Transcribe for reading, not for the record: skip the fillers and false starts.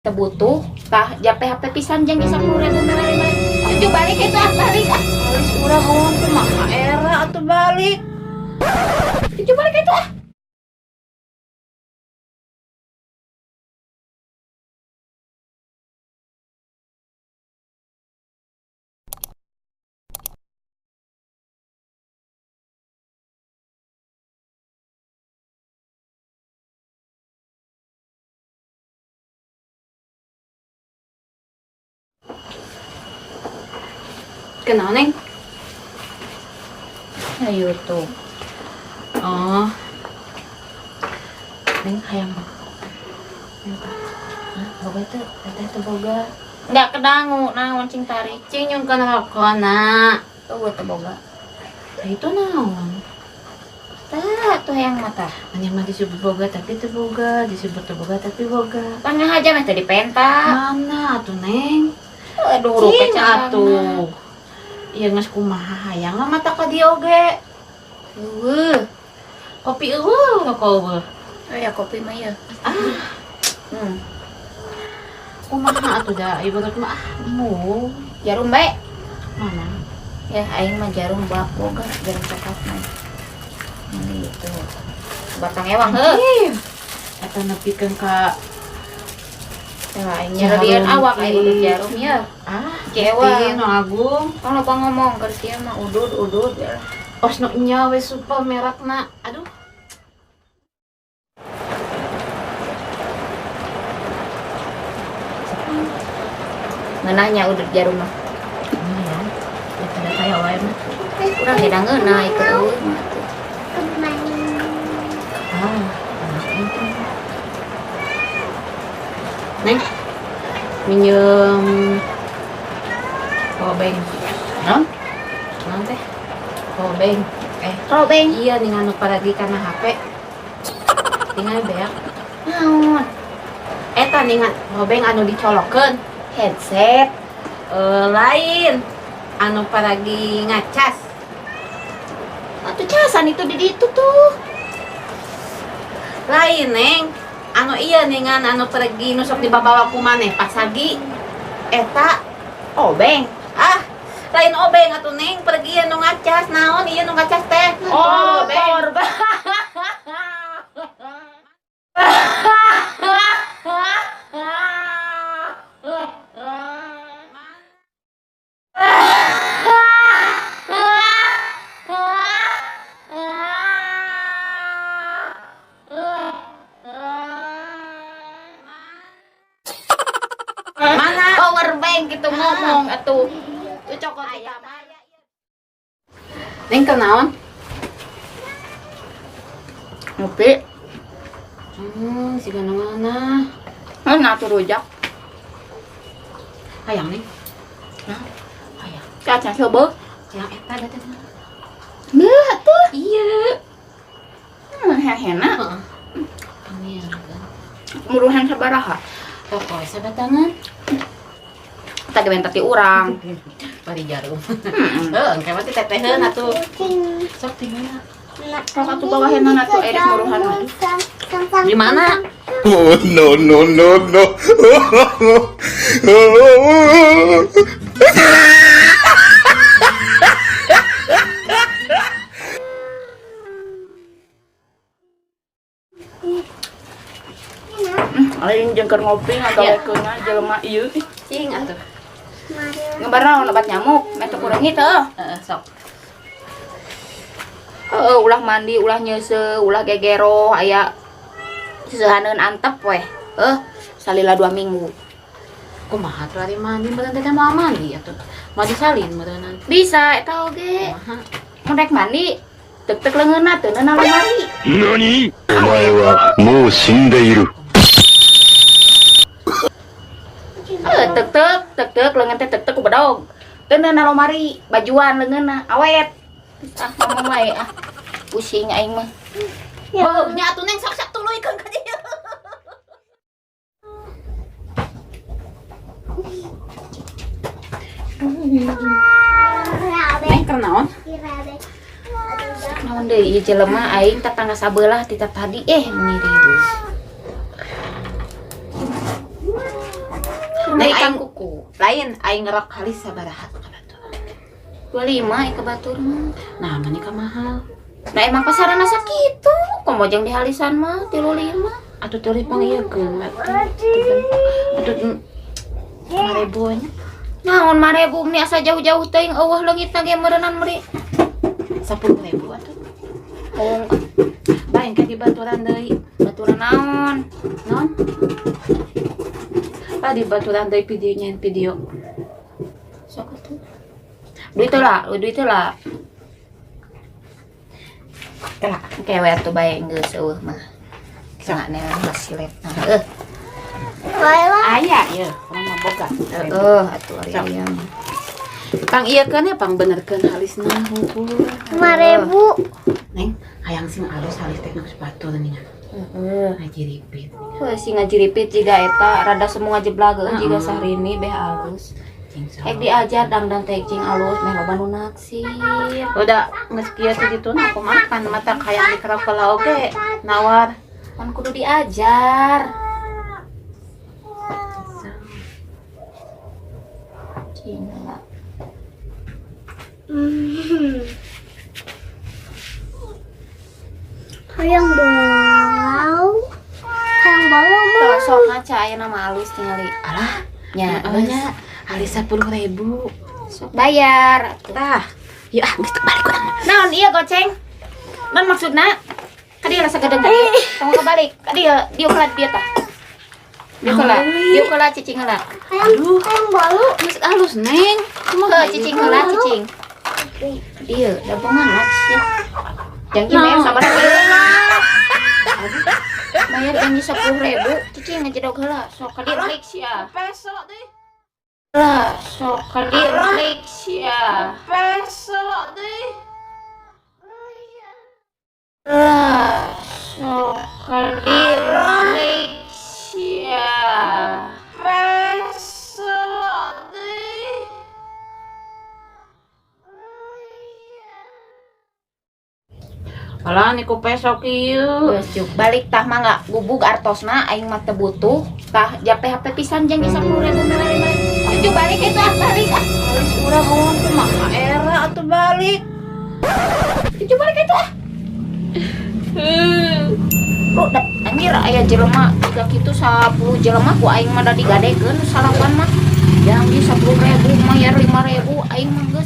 Teu butuh tah jape HP pisan jeung 10.000 mere. Tujuh balik itu ah, balik ah. Alis urang ngomong kumaha era atuh balik. Tujuh balik itu ah. Kenal, Neng? Na YouTube. Oh. Neng hayang. Hah, boga teu? Teteh teu boga. Enggak kedangu naon cing tarik. Cing nyungkeun rokona. Tuh teu boga. Tah itu naon? Tah tuh hayang mata. Anya mah disebut boga tapi teu boga, disebut teu boga tapi boga. Tangga aja mah teu dipenta. Mana atuh, Neng? Aduh, rupe Cing atuh. Ieu geus kumaha hayang mah mata ka dieu oge. Eueuh. Kopi eueuh, rokok eueuh. Oh ya kopi mah ya. Ah, kumaha atuh da ibarat mah ah mu. Jarum bae. Mana? Ya aing mah jarum bak boga, jarum coklat mah. Ini itu. Batang ewang heuh. Eta nepikeun ka Ya aing nyerieun awak aing udud jarum ya. Ah, Cewa. Nu agung. Kalau loba ngomong keur sia mah udud-udud ya. Os nu nya we super merekna. Aduh. Ngeunahnya udud jarum mah. Iya. Ya pada kaya wae mah. Kurang beda ngeunah ieu eueuh mah atuh. Ah, enak itu. Neng, minjem power bank. Naon? Naon teh? Power bank. Power bank. Iya, nih nganu paragi kana HP. Tinggal beak. Naon? Eta nih ngan power bank anu dicolokeun. Headset. Lain. Anu paragi ngacas. Atuh casan itu di ditu tuh. Lain, Neng. Anu iya nih ngan anu pergi nu sok dibabawa ku maneh pasagi. Eta Obeng. Ah, lain obeng atuh Neng, pergi anu ngacas naon ieu nu ngacas teh. Oh, power bank. Mana? Power bank gitu ngomong atuh. Tuh cokot di kamar. Neng kenaon? Ngopi. Siga nu ngeunah. Ngeunah tuh rujak. Hayang Neng. Nah, hayang. Kaca coba. Yang eta da teh. Beuh atuh. Iya. Hehena. Heeh. Pangeran. Muruhan sabaraha? Pokoknya sabatangan. Tadi benta ti urang. Bari jarum. Heeh, engke mah teh teteheun atuh. Sok di mana? Sok atuh bawaheunana atuh erek muruhan mah. Di mana? Oh no no no no. Aing jeung keur ngopi ngagawekeun jelema ieu. Cing atuh. Ngebar naon obat nyamuk, meh teu kureungit heuh. Heeh, sok. Heeh, ulah mandi, ulah nyeuseuh, ulah gegero, aya seuhaneun antep weh. Heuh, salila 2 minggu. Kumaha tuh ari mandi meureun teh moal mandi atuh. Moal disalin meureunnan. Bisa eta oge. Kumaha? Mun rek mandi, tek-tek leungeunna teu neunah lemari. 何お前はもう死んでいる。 Heuh, tek-tek, tek-tek leungeun teh tek-tek ku bedog. Teu neunah lemari, bajuan leungeunna awet. Ah, ngomong wae ah. Pusing aing mah. Heuh, nya atuh Neng sok-sok tuluykeun ka dieu. Neng keur naon? Naon deui ieu jelema aing tetangga sabelah ti tadi meni riweuh. Neng, ikan aing kuku. Lain aing ngerok halis sabaraha ka batur? 25 ka batur mah. Nah, mani ka mahal. Nah, emang pasaran sakitu. Komo jeung di halisan mah 35. Atuh teuing pang ieu keun atuh 5.000 nya. Naon 5.000 nih, asa jauh-jauh teuing, euweuh leungitna ge meureunnan meuri. 10.000 atuh. Oh, Bae engke di baturan deui. Baturan naon? Non? Ah, di baturan deui video nyen video. Sok atuh. Duit lah, duit lah. Kela. Oke, we atuh bae geus euweuh mah. Sangat nih hasilnya. Nah, Aya ya, urang mah boga. Heeh, atuh ari Sok. aya mah. Pang ieu kan ya, pang benerkeun halisna hungkul. 5.000. Neng, hayang sing alus halis teh geus batur ningan. Heeh. Ngajiripit ningan. Heuh, si ngajiripit jiga eta rada semua ngajeblag jiga Sahrini beh alus. Cing sok. Ek diajar dangdan teh cing alus meh loba nu naksir. Udah geus kieu teh dituna aku makan mata hayang dikerok heula oge nawar. Kan kudu diajar. Cing lah. Hayang bau. Hayang bau mah. Tuh, sok ngaca aya nama alus tingali. Alah, Nya, nya halis 10.000. Sok bayar. Tah. Yuk ah, geus balik urang. Naon iya goceng? Naon maksudna? Ka dieu lah sagedeng ka dieu. Tong kebalik. Ka dieu, dieu heula dieu tah. Dieu heula. Dieu heula cicing heula. Hayang, Aduh. hayang bau. Geus alus, Neng. Heuh, cicing heula cicing. Dieu, da bongan sia. Janji bayar sabaraha heula. Bayar janji 10.000, cicing ngajedog heula. Sok ka dieu balik sia. Peso deui. Lah, sok ka dieu balik sia. Peso deui. Lah, sok ka dieu balik sia. Peso deui. Alah niku peso kieu. Geus cuk, balik tah mangga gubug artosna, aing mah teu butuh. Tah jape HP pisan janji 10.000 mere mere. Cucu balik itu ah, balik ah. Halis urang ngomong kumaha era atuh balik. Cucu balik itu ah. Lu da, anjir aya jelema jiga kitu 10 jelema ku aing mah da digadekeun salapan mah. Janji 10.000 mayar 5.000 aing mah.